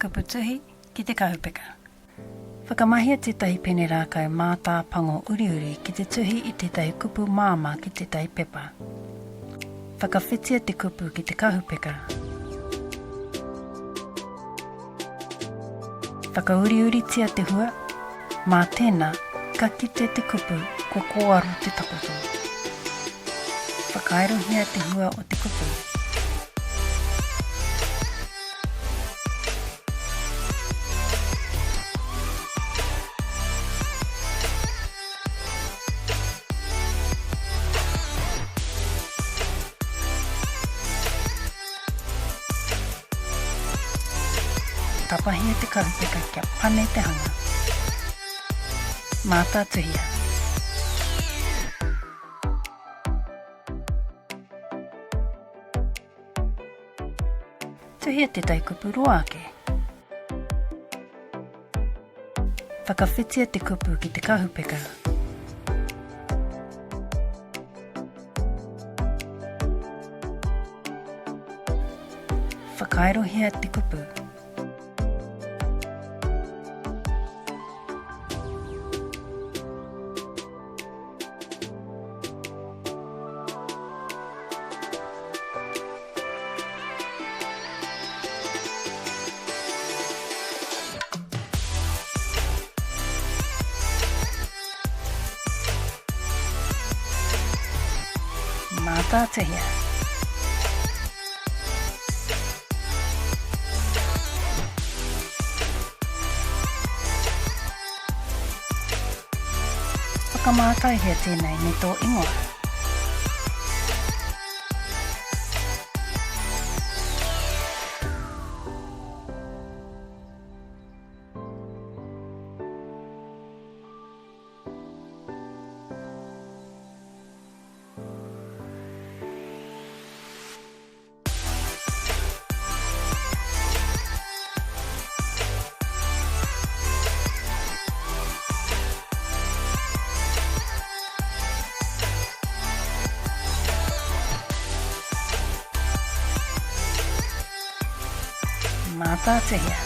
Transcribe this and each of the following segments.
Kuputuhi ki te kahupeka. Whakamahia tētahi pene rākau mātāpango uriuri ki te tuhi i tētahi kupu māmā ki tētahi pepa. Whakawhitia te kupu ki te kahupeka. Whakauriuritia te hua, mā tēnā, ka kite te kupu kua kōaro te takoto. Whakaerohia te hua o te kupu. Tapahia te kahupeka kia pane te hanga. Mātātuhia. Tuhia tētahi kupu roa ake. Whakawhitia te kupu ki te kahupeka. Whakaerohia te kupu. Mātātuhia. Whakamātauhia tēnei me tō ingoa. Mātātuhia.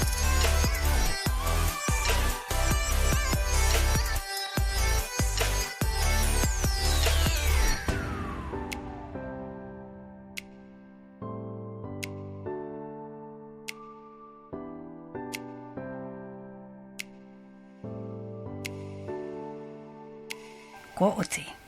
Kua oti.